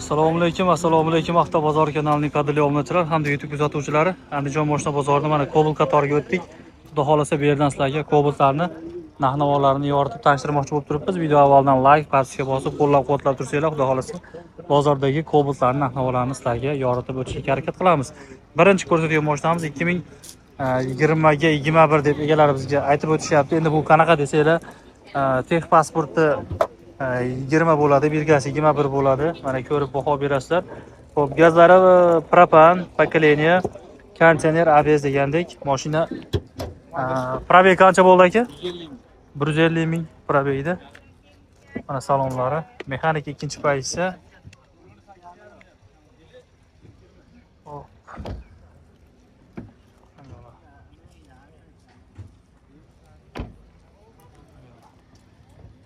Assalomu alaykum, assalomu alaykum Avtobozor kanalining qadrli obunachilar hamda YouTube kuzatuvchilari. Andijon moshina bozorida mana Cobalt qatoriga o'tdik. Xudo xolasa bu yerdan sizlarga Cobaltlarni narx-navolarini yoritib tanishtirmoqchi bo'lib turibmiz. Video avvaldan like, pastga bosib, qo'llab-quvvatlab tursanglar, xudo xolasa bozordagi Cobaltlarni narx-navolarini sizlarga yoritib o'tishga harakat qilamiz. Birinchi ko'rsatgan mashinamiz 2020 ga 21 deb egalari bizga aytib o'tishyapti. Endi bu qanaqa desanglar, tex pasporti 20 bo'ladi, belgasi 21 bo'ladi. Mana ko'rib baho berasizlar. Xo'p, gazlari propan, поколение, konteyner ABS degandek. Mashina пробег qancha bo'ldi aka? 150 ming пробег ida. Mana salonlari. Mexanika ikkinchi pozitsiya. Xo'p.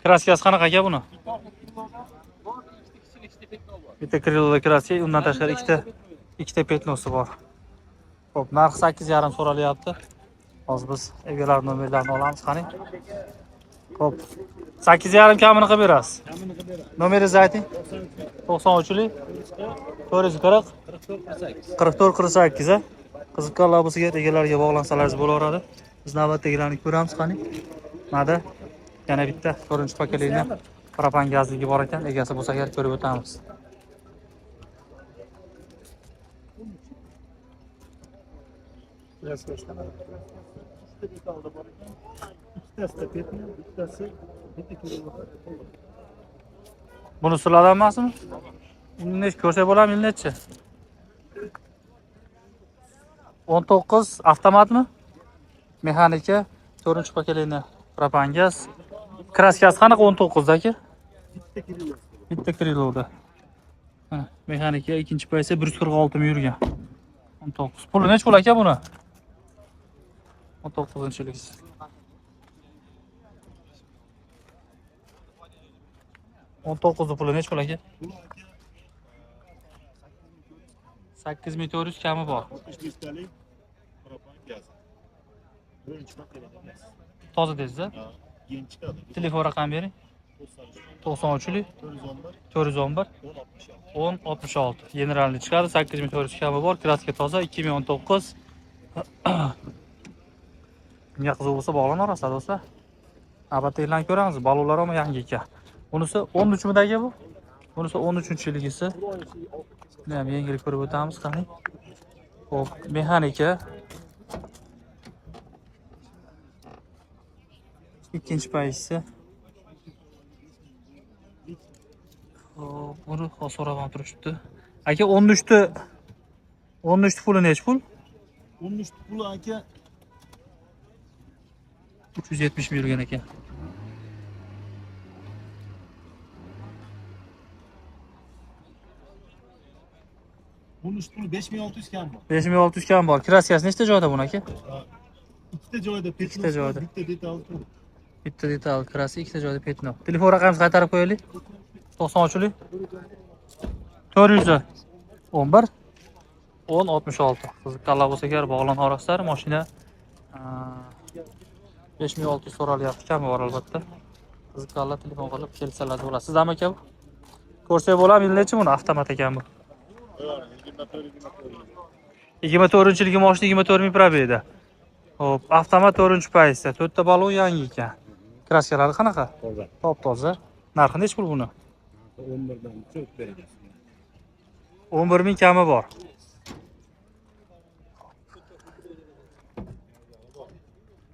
Краска si qanaqa aka buni? Bitta крыло da краска, undan tashqari ikkita пятно si bor. Xo'p, narxi 8,5 so'ralyapti. Hozir biz egalar nomerlarini olamiz, qani. Xo'p. 8,5 kamini qilib berasiz. Nomeringizni ayting. 93lik 440 44 48 a. Qiziqqanlar bo'lsa kerak, egalariga bog'lansalaringiz bo'laveradi. Biz navbatdagilarni ko'ramiz, qani. Mana yana bitta to'rtinchi поколение propan gazligi bor ekan, egasi bo'lsa agar ko'rib o'tamiz. Ikkita detalda bor ekan. Ikkitasida пятно, bittasi bitta kilometr. Buni sizlardan emasmi? Uni nechi ko'rsak bo'ladimi, yil nechi? 19 avtomatmi? Mexanika, to'rtinchi поколение propan gaz. Краска si qanaqa 19 daki? Bitta kilometr. Bitta крыло da. Mana mexanika ikkinchi pozitsiya 146 ming yurgan. 19. Puli nechi pul aka buni? 19-yillik. 19 puli nechi pul aka? 8400 kami bor. 65 talik propan gaz. Birinchi поколение gaz. Toza deysiz-a? Ha, yeni chiqadi. Telefon raqam bering. 93lik 411 411 1066. 10 66. Generalni chiqadi. 8400 kami bor. Краска toza 2019. Bunga qiziq bo'lsa bog'lanaverasizlar do'stlar. Navbatdagilarni ko'ramiz. Balonlar ham yangi ekan. Bunisi 13 midagi bu? Bunisi 13-yilgisi. Buni ham yengil ko'rib o'tamiz, qani. Xo'p, mexanika. Ikkinchi pozitsiya. Xo'p, buni hozir so'rab ham turishibdi. Aka 13 puli nechi pul? 13 puli aka 370 ming yurgan ekan. 13 puli 5600 kam bor. 5600 kam bor. Краска si nechta joyda buni aka? Ha, ikkita joyda пятно, Ikkita joyda. Bitta detal to'liq. Bitta detal краска, ikkita joyda пятно. Telefon raqamimizni qaytarib qo'yaylik. 93lik 411 10 66. Qiziqqanlar bo'lsa agar bog'lanaverasizlar. Mashina 5600 so'ralyapti, kami bor albatta. Qiziqqanlar telefon qilib kelsalar bo'ladi. Sizdami aka bu? Ko'rsak bo'ladimi? Yil nechi buni? Avtomat ekan bu. 24-yilgi mashina 24 ming пробег da. Xo'p, avtomat 4-chi pozitsiya. To'rtta balon yangi ekan. Краска lari qanaqa? Toza. Top toza. Narxi nechi pul buni? 11 dan cho'p berasiz. 11 ming kami bor.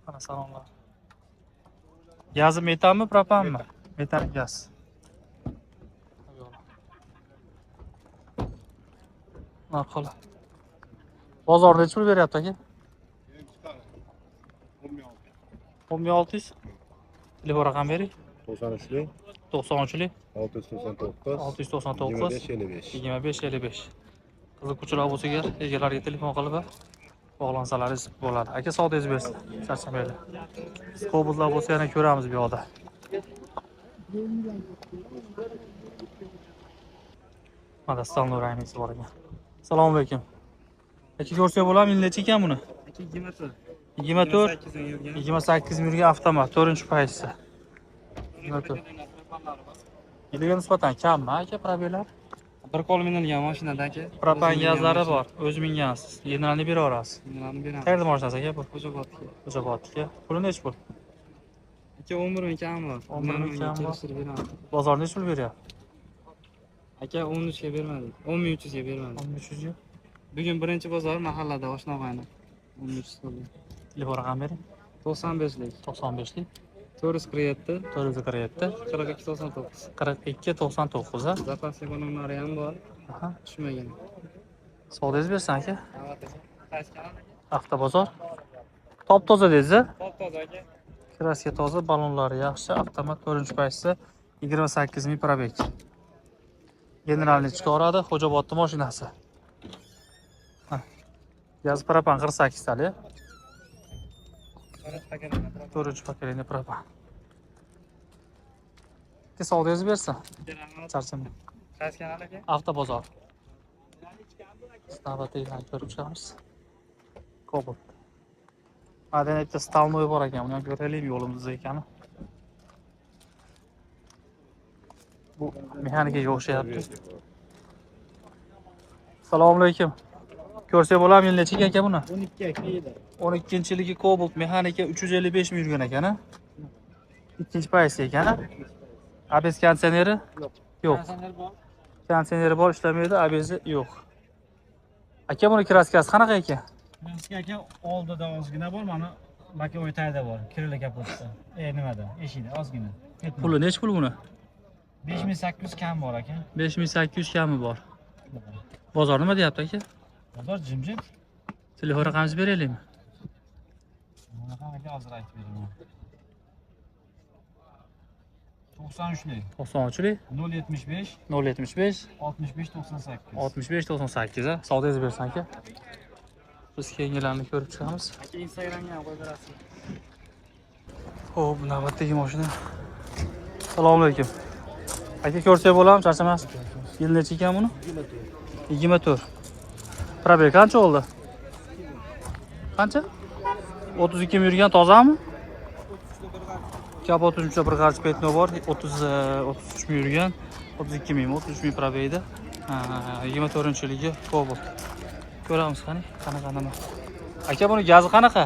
Mana salonlar. Gazi metanmi, propanmi? Metan gaz. Narxi. Bozorda nechi pul beryapti aka? 10600. Telefon raqam bering. 93lik 93lik 699 699 25 55. 25 55. Qiziquvchilar bo'lsa agar egalariga telefon qilib bog'lansalaringiz bo'ladi. Aka savdoyingiz bersin. Charchamanglar. Cobaltlar bo'lsa yana ko'ramiz bu yoqda. Mana Stalnur rangisi bor ekan. Assalomu alaykum. Aka ko'rsak bo'ladimi? Yil necha ekan buni? 24. 24 28 ming yurgan avtomat, 4-pozitsiya. 24. Yiliga nisbatan kammi aka пробег lar? Bir qo'l minilgan mashinada aka. Propan gazlari bor. O'zi mingansiz. Generalni beraverasiz. Generalni beramiz. Qayerda mashinasi aka bu? Xo'jaobodga. Xo'jaobodniki. Puli nechi pul? Aka 11 ming kam bor. 11 ming kam bor. Kelishtirib beramiz. Bozor nechi pul beryapti? Aka 13 ga bermadik. 10 300 ga bermadik. 1300 ga. Bugun birinchi bozor mahallada oshna og'ayni. 13 qildi. Telefon raqam bering. 95lik, 95lik 447 447 42 99. 42 99 a? Запас ekonomlari ham bor, Aha. tushmagan. Savdoyingiz bersin aka. Rahmat aka. Qaysi kanal aka? Avtobozor. Top toza dedingiz a? Top toza aka. Краска toza, balonlari yaxshi, avtomat 4 paytda 28 ming пробег. Generalni chiqaradi, Xo'jaobodni mashinasi. Ha. Gaz propan 48 tali. 4 поколение propan. Aka savdoyingiz bersin. Rahmat. Charchamang. Qaysi kanal aka? Avtobozor. Navbatdagilarni ko'rib chiqamiz. Cobalt. Madaniyatda стальной bor ekan, uni ham ko'raylik yo'limizda ekani. Bu mexanikaga o'xshayapti. Assalomu alaykum. Ko'rsak bo'ladimi, yil necha aka buni? 12 aka edi. 12-yilgi Cobalt mexanika 355 ming yurgan ekan, a? Ikkinchi paysi ekan, a? ABS konditsioneri? Yo'q. Yo'q. Konditsioneri bor, ishlamaydi, ABSi yo'q. Aka, buni краска si qanaqa ekan? Краска aka oldida ozgina bor, mana боковой tagida bor. Kirili kapotda. Nimada? Eshikda ozgina. Ketma. Puli nechi pul buni? 5800 kam bor aka. 5800 kami bor. Bozor nima deyapti aka? Bozor jimjit. Telefon raqamingizni beraylikmi? Bunaqa aka hozir aytib beraman. 93lik 93lik 075 075 65 98. 65 98 a? Savdoyingiz bersin aka. Biz keyingilarni ko'rib chiqamiz. Aka Instagramga ham qo'yib berasiz. Xo'p, navbatdagi mashina. Assalomu alaykum. Aka, ko'rsak bo'ladimi, charchamaysiz? Yil necha ekan buni? 24. Пробег qancha bo'ldi? Qancha? 32 ming yurgan, tozami? Kapot uchun bir qarich пятно bor, 30 33 ming yurgan, 32 ming, 33 ming пробег da. 24-yilgi Cobalt. Ko'ramiz qani, qanaqa nima. Aka, buni gazi qanaqa?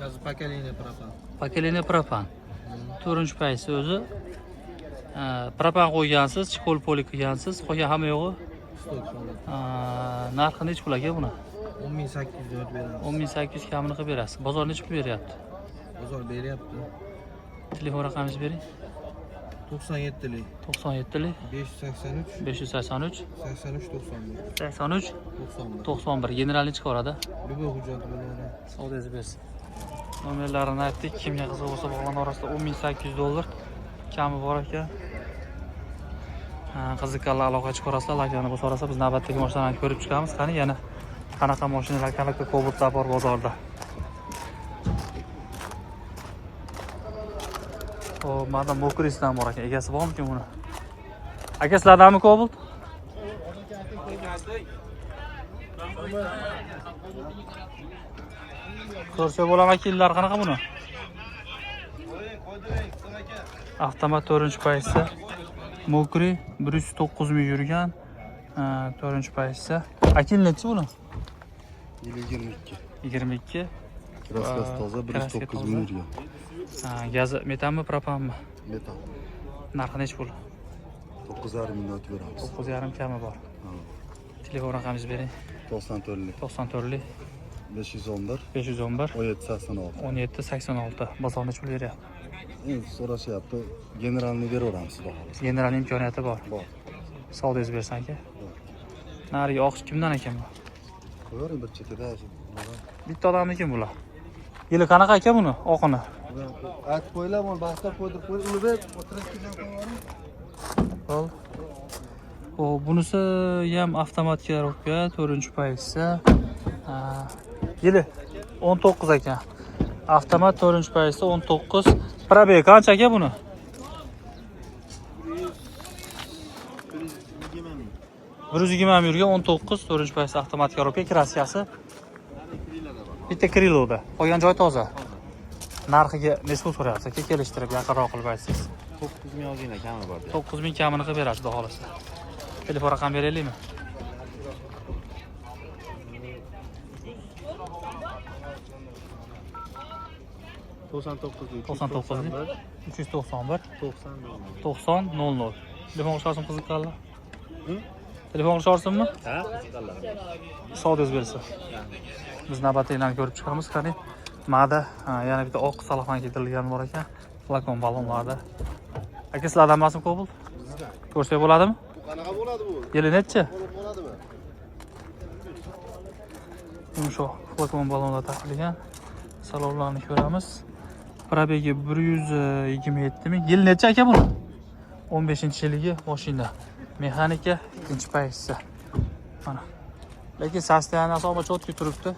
Gazi поколение propan. Поколение propan. To'rtinchi paysi o'zi. Propan qo'ygansiz, чехол polik qilgansiz, qolgan hamma yo'g'i. Stok holat. Narxi nechi pul aka buni? 10 800 berib beramiz. 10 800 kamini qilib berasiz. Bozor nechi pul beryapti? Bozor beryapti. Telefon raqamingizni bering. 97lik 97lik 583 583 83 91. 83 91. 91. Generalni chiqaradi. Любой hujjati bo'ladi. Savdoyingiz bersin. Nomerlarini aytdik. Kimga qiziq bo'lsa bog'lana orasida 10 800 dollar kami bor ekan. Ha, qiziqqanlar aloqa chiqarasizlar, layklarni bosib orasizlar. Biz navbatdagi mashinalarni ko'rib chiqamiz. Qani yana qanaqa mashinalar, qanaqa Cobaltlar bor bozorda. Xo'p, mana Mokrisdan bor ekan. Egasi bormikin buni? Aka, sizlardanmi Cobalt? Ko'rsa bo'ladimi aka, yillari qanaqa buni? Avtomat 4 paysi. Mokri 109 ming yurgan. 4 paysi. Aka, yil nechi buni? Yil 22. 22. Краска si toza, Краска 109 toza. ming yurgan. Ha, gazi metanmi, propanmi? Metan. Narxi nechi pul? 9,5 mingdan o'tib beramiz. 9,5 kami bor. Telefon raqamingizni bering. 94lik 94lik 511 511 17 86. 17 86. Bozor nechi pul beryapti? Endi so'rashyapti. Generalni beraveramiz xudo xohlasa. General imkoniyati bor. Bor. Savdoyingiz bersin aka. Narigi oq kimdan ekan bu? Qo'yavering bir chetida. Bitta odamniki bular. Yili qanaqa aka buni? Oqini. Aytib qo'yinglar, buni bahsda qo'ydirib qo'y. Ulug'bek, o'tirib qo'yavering. Bo'ldi. Xo'p, bunisi ham avtomat коробка, 4-paysi. Yili 19 ekan. Avtomat 4-paysi 19. Пробег qancha aka buni? 120 ming. 120 ming yurgan, 19, 4-paysi avtomat коробка, краска si. Bitta крыло da. Qolgan joy toza. Narxiga necha pul so'rayapsiz aka, kelishtirib yaqinroq qilib aytsangiz. 9 ming ozgina kami bor. 9 ming kamini qilib berasiz, xudo xohlasa. Telefon raqam beraylikmi? 99 99 391 90 90 00. Telefon qilisharsin qiziqqanlar? Telefon qilisharsinmi? Ha, qiziqqanlar. Savdoz bersa. Biz navbatdagilarni ko'rib chiqamiz. Qani, Mada yana bitta oq salafan keltirilgan bor ekan. Flakon ballonlarda. Aka, sizlardan emasmi Cobalt? Ko'rsak bo'ladimi? Qanaqa bo'ladi bu? Yili nechi? Bo'ladimi? Yumshoq flakon ballonlar taqilgan. Salonlarni ko'ramiz. Probegi 127 ming. Yil necha aka buni? 15-yilgi mashina. Mexanika ikkinchi pozitsiya. Mana. Lekin состояние si чётко turibdi.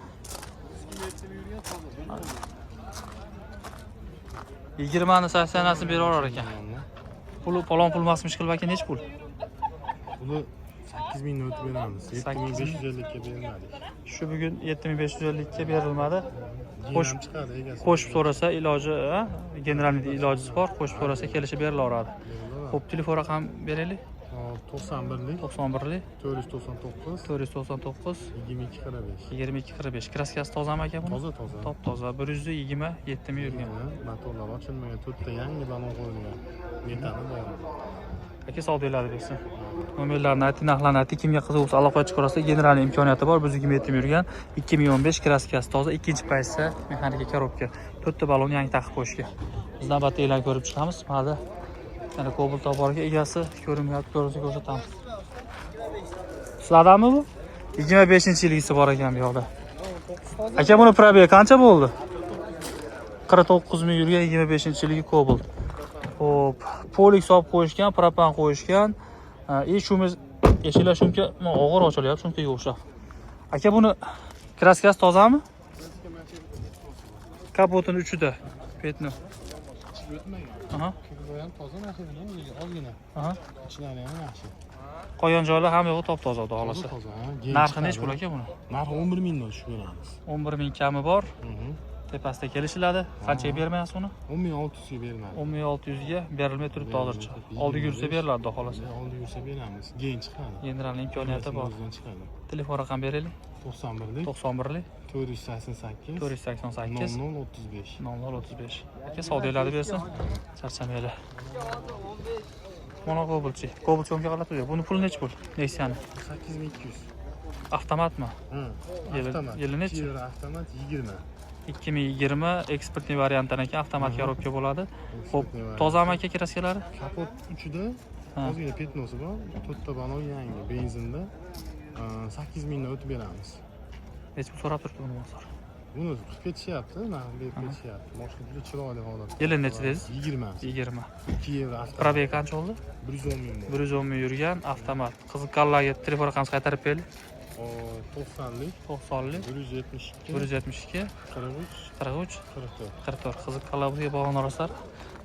20 ni состояние sini bera olar ekan. Puli palon pul emasmish qilib aka, nechi pul? Buni 8000 ni o'tib beramiz. 7550 ga berilmadi. Shu bugun 7550 ga berilmadi. Qo'shib chiqadi egasi. Qo'shib so'rasa iloji, ha? Generalniy ilojisi bor, qo'shib so'rasa kelishib berilaveradi. Xo'p, telefon raqam beraylik. Hop, 91lik 91lik 499 499 22 45. 22 45. Kraskasi tozami aka buni? Toza, toza. Top toza. 127 ming yurgan. Motorlar ochilmagan, to'rtta yangi balon qo'yilgan. Metani bor. Aka, savdolarni bersin. Nomerlarni ayting, narxlarni ayting. Kimga qiziq bo'lsa aloqaga chiqarasiz. General imkoniyati bor. 127 ming yurgan. 2015 kraskasi toza, ikkinchi pozitsiya, mexanika korobka. To'rtta balon yangi taqib qo'yishgan. Biz navbatdagilarni ko'rib chiqamiz. Mana yana Cobalt toborga egasi ko'rinmayapti, ko'rinsa ko'rsatamiz. Sizlardanmi bu? 25-yilgisi bor ekan bu yoqda. Aka, buni probegi qancha bo'ldi? 49 ming yurgan 25-yilgi Cobalt. Xo'p, polik solib qo'yishgan, propan qo'yishgan. И shumiz eshiklar shumka og'ir ochilyapti, shumkaga o'xshab. Aka, buni kraskasi tozami? Kapotini uchida пятно. O'tmagan. Aha, Ko'kroq ham toza mashina, ozgina. aha. Ichlari ham yaxshi. Qolgan joylar hamma yo'g'i top-toza, xudo xohlasa. Toza, ha. Genç Narxi nechi chiqadi. pul aka buni? Narxi 11 mingdan tushib beramiz. 11 ming kami bor. Tepasida kelishiladi. Qanchaga bermayapsiz uni? 10600 ga beriladi. 10600 ga berilmay turibdi hozircha. Oldiga yursa beriladi, xudo xohlasa. Oldiga yursa beramiz. Gen chiqadi. General imkoniyati bor. O'zidan chiqadi. Telefon raqam beraylik. 91lik 91lik 488 488 0035. 0035. Aka, savdolarni bersin. Charchamanglar. Mana Cobaltchi. Cobalt o'ngga g'alati yo'q. Buni puli nechi pul? Nexia'ni. 8200. Avtomatmi? Ha. Avtomat. Yili nechi? Yevro avtomat 20. 2020 экспортный variantdan ekan, avtomat korobka bo'ladi. Xo'p, Экспортный variant. tozami aka kraskalari? Kapot uchida Ha. ozgina пятно si bor. To'rtta balon yangi benzinda. 8 mingdan o'tib beramiz. Nechi pul so'rab turibdi buni bozor? Buni qilib ketishyapti, narx berib ketishyapti. Mashina juda chiroyli holatda. Yili nechi dedingiz? 20. 20. 2 yevro avtomat. Probeg qancha bo'ldi? 110 ming. 110 ming yurgan avtomat. Qiziqqanlarga telefon raqamini qaytarib beraylik. 90lik 90lik 172 172 43 43 44. 44. Qiziqqanlar bizga bog'lana.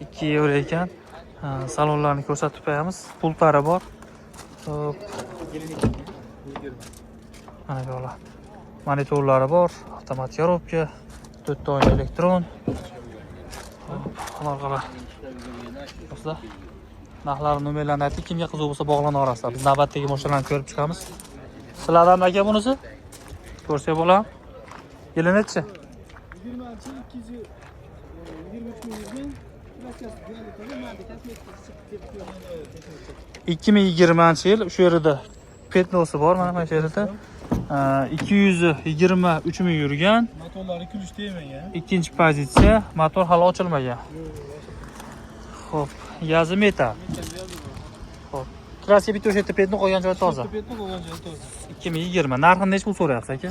2 yevro ekan. Ha, salonlarni ko'rsatib qo'yamiz. Pultlari bor. Xo'p. Mana bu yoqlar. Monitorlari bor, avtomat korobka, to'rtta oyna elektron. Xo'p, orqalar. Do'stlar, narxlari, nomerlarini aytdik. Kimga qiziq bo'lsa bog'lana olasizlar. Biz navbatdagi mashinalarni ko'rib chiqamiz. Sizlardan aka bunisi? Ko'rsak bo'ladimi? Yili nechi? 20 223 ming yurgan. Kraskasi tuzaldi, toza, mayda kosmetika chiqib ketib. 2020 yil, shu yerida пятно si bor, mana shu yerida. 223 ming yurgan. Motorlari kulish tegmagan. Ikkinchi pozitsiya, motor hali ochilmagan. Xo'p, gazi metan. Xo'p. Kraska bitta o'sha yerda пятно, qolgan joyi toza. Пятно, qolgan joyi toza. 2020. Narxini nechi pul so'rayapsiz aka?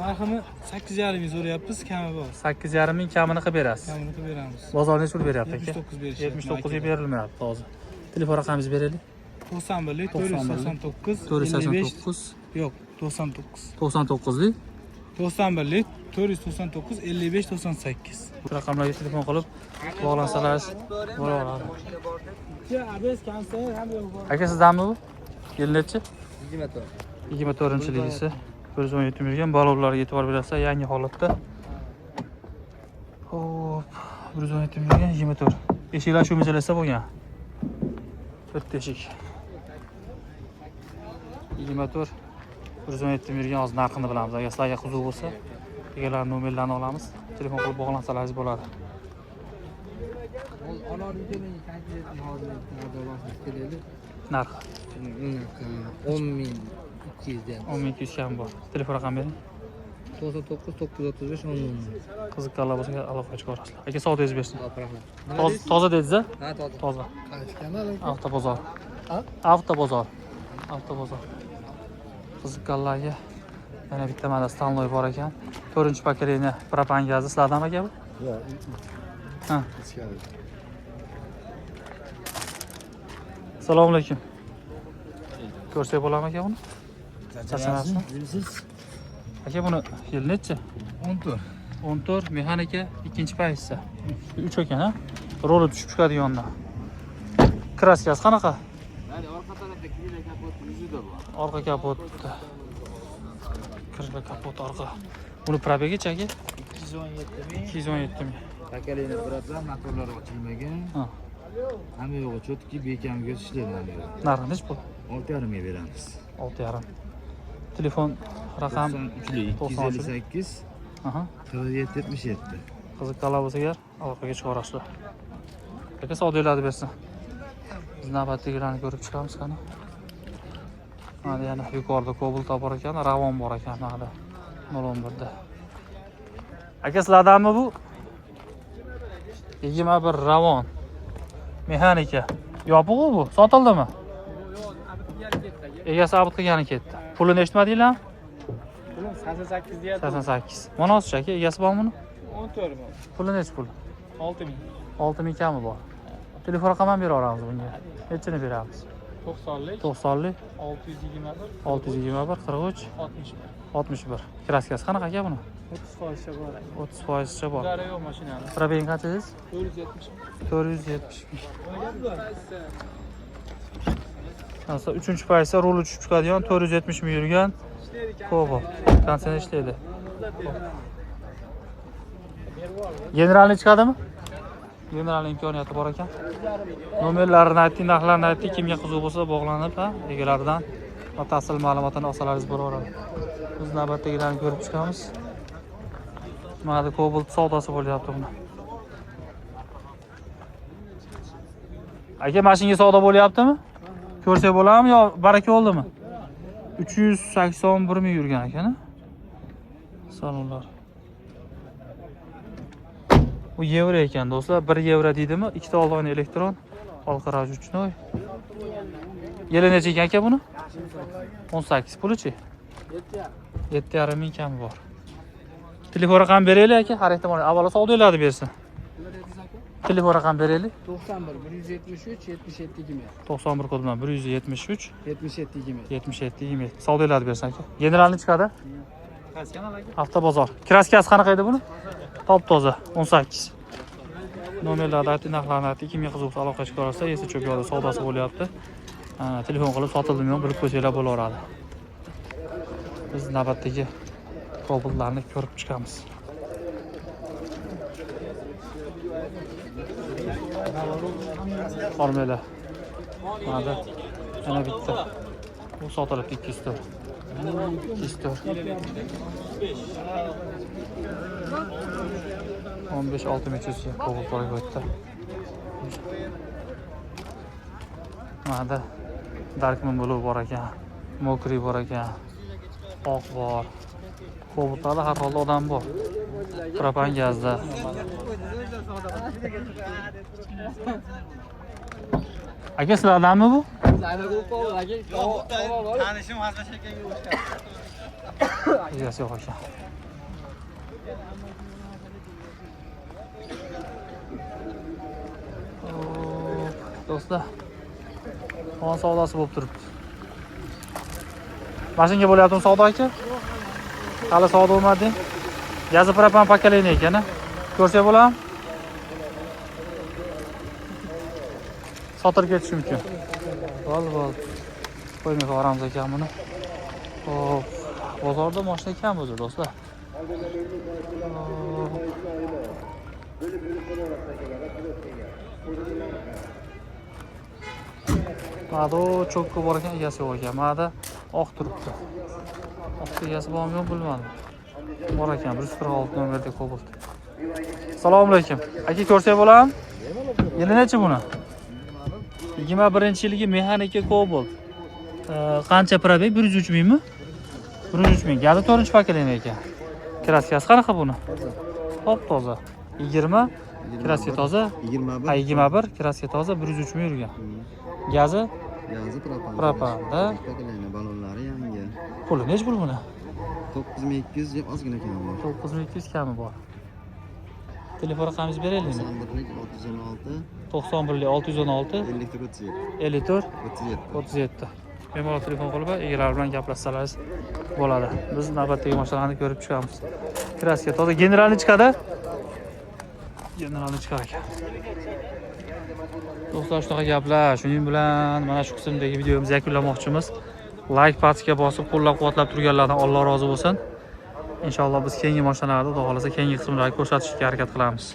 Narxini 8,5 ming so'rayapmiz, kami bor. 8,5 ming kamini qilib berasiz. Kamini qilib beramiz. Bozor nechi pul beryapti aka? 79 berishyapti. 79 ga berilmayapti hozir. Telefon raqamingizni beraylik. 91lik 91 489 489 yo'q, 99. 99lik 91lik 499 55 98. Bu raqamlarga telefon qilib bog'lansalar bo'laveradi. ABS konser ham yo'q bor. Aka, sizdanmi bu? Yil nechi? 24. 24-yilgisi. 117 ming yurgan. Balonlarga e'tibor berasizlar, yangi holatda. Xo'p, 117 ming yurgan, 24. Eshiklar shu masalasida bo'lgan. To'rtta eshik. 24 117 ming yurgan. Hozir narxini bilamiz. Agar sizlarga qiziq bo'lsa, egalari nomerlarini olamiz. Telefon qilib bog'lansalaringiz bo'ladi. Narxi 10 200 deyapti. 10 200 kam bor. Telefon raqam bering. 99 935 10 00. Qiziqqanlar bo'lsa aloqaga chiqarasizlar. Aka, savdoyingiz bersin. Rahmat. Toza, toza dedingiz a? Ha, toza. Toza. Qaysi kanal aka? Avtobozor. Ha? Avtobozor. Avtobozor. Qiziqqanlarga yana bitta mana Stanloy bor ekan. 4 поколение, propan gazi sizlardan aka bu? Yo'q. Ha. Ichkari. Assalomu alaykum. Ko'rsak bo'ladimi aka buni? Charchamayapsizmi? Bilsiz. Aka, buni yil nechi? 14. 14, mexanika, ikkinchi pozitsiya. 3 ekan, ha? Roli tushib chiqadigandan. Краска si qanaqa? Orqa tarafda крыло kapot yuzida bor. Orqa kapotda. Крыло kapot orqa. Buni пробег ichi aka? 217 ming. 217 ming. Поколение братан, motorlari ochilmagan. Ha. Hamma yo'g'i чётко, bekamiga ishlaydi hamma yo'g'i. Narxi nechi pul? 6,5 ga beramiz. 6,5. Telefon raqam 93 258 47 77. Qiziqqanlar bo'lsa agar aloqaga chiqarasizlar. Aka, savdolarni bersin. Biz navbatdagilarni ko'rib chiqamiz qani. Mana yana yuqorida Cobalt bor ekan, Ravon bor ekan mana 011 da. Aka, sizlardanmi bu? 21 Ravon. Mexanika. Yopiq bu. Sotildimi? Egasi abit qilgani ketdi. Pulini eshitmadinglarmi? Pulim 88 deyapti. 88. Mana aka, egasi bormi buni? 14 mi? Puli nechi pul? 6 ming. 6 ming kami bor. Telefon raqam ham bera olamiz bunga. Nechini beramiz? 90lik 90lik 621 621 43 61. 61. Краска si qanaqa aka buni? 30 foizcha bor. 30 foizcha bor. Ular yo'q mashinani. Пробег i qancha dedingiz? 470. 470 ming. Masalan, 3 paytda ruli tushib chiqadigan 470 ming yurgan Cobalt. Konditsioner ishlaydi. Generalni chiqadimi? Generalni imkoniyati bor ekan. Nomerlarini aytdik, narxlarini aytdik. Kimga qiziq bo'lsa bog'lanib, ha, egalaridan batafsil ma'lumotini olsalaringiz bo'laveradi. Biz navbatdagilarni ko'rib chiqamiz. Mana bu Cobalt savdosi bo'lyapti buni. Aka, mashinga savdo bo'lyaptimi? Ko'rsak bo'ladimi yo baraka bo'ldimi? 381 ming yurgan ekan, a? Salonlar. Bu yevro ekan do'stlar. 1 yevro deydimi? Ikkita oldin elektron, orqa ручной. Yili necha ekan aka buni? 18. Pulichi? 7,5 ming kami bor. Telefon raqam beraylik aka, har ehtimol avvalo savdolarni bersin. Telefon raqam beraylik. 91 173 77 20. 91 kod bilan 173 77 20. 77 20. Savdolarni bersin aka. Generalni chiqadi. Avtobozor. Краска si qanaqa edi buni? Top toza, 18. Nomerlarni aytdik, narxlarni aytdik. Kimga qiziq bo'lsa aloqa chiqarsa, esa cho'p yoqda savdosi bo'lyapti. Ha, telefon qilib sotildimi yo'q bilib qo'ysanglar bo'laveradi. Biz navbatdagi Cobaltlarni ko'rib chiqamiz. Formula. Mana yana bitta. Bu sotilibdi 204. 204. 15 6300 ga Cobalt bor o'tdi. Mana Dark Moon Blue bor ekan. Мокрый bor ekan. Oq bor. Cobaltlarda har holda odam bor. Propan gazda. Aka, sizlardanmi bu? Tanishim Hazrat akaga o'xshab. Egasi yo'q ekan. Hop, do'stlar. Xon savdosi bo'lib turibdi. Mashinga bo'lyaptimi savdo aka? Hali savdo bo'lmadi. Gazi propan поколение ekan, a? Ko'rsak bo'ladimi? Sotilib ketishi mumkin. Bo'ldi, bo'ldi. Qo'ymay qo'yamiz ekan buni. Xo'p, bozorda mashina kam o'zi do'stlar. Hop. Mana bu cho'kka bor ekan, egasi yo'q ekan. Mana Oq turibdi. Oq egasi bormi, yo'q, bilmadim. Bor ekan, 146 nomerda Cobalt. Assalomu alaykum. Aka, ko'rsak bo'ladimi? Yili necha buni? 21-yilgi mexanika Cobalt. Qancha пробег? 103 mingmi? 103 ming. Gazi 4 поколение ekan. Краска si qanaqa buni? Top toza. 20, краска toza. 21. Ha, 21, краска toza, 103 ming yurgan. Gazi Gazi propan. Propan, da. Поколение, balonlari yangi. Puli nechi pul buni? 9200, ozgina kami bor. 9200 kami bor. Telefon raqamingizni beraylikmi? 91 616. 91 616. 54 37. 54 37. 37. Bemalol telefon qilib, egalari bilan gaplashsangiz bo'ladi. Biz navbatdagi mashinalarni ko'rib chiqamiz. Краска toza, generalni chiqadi. Generalni chiqar ekan. Do'stlar, shunaqa gaplar. Shuning bilan mana shu qismdagi videomizni yakunlamoqchimiz. Like, подписка bosib, qo'llab-quvvatlab turganlardan Alloh rozi bo'lsin. Inshaalloh biz keyingi mashinalarda, Xudo xohlasa, keyingi qismlarga ko'rsatishga harakat qilamiz.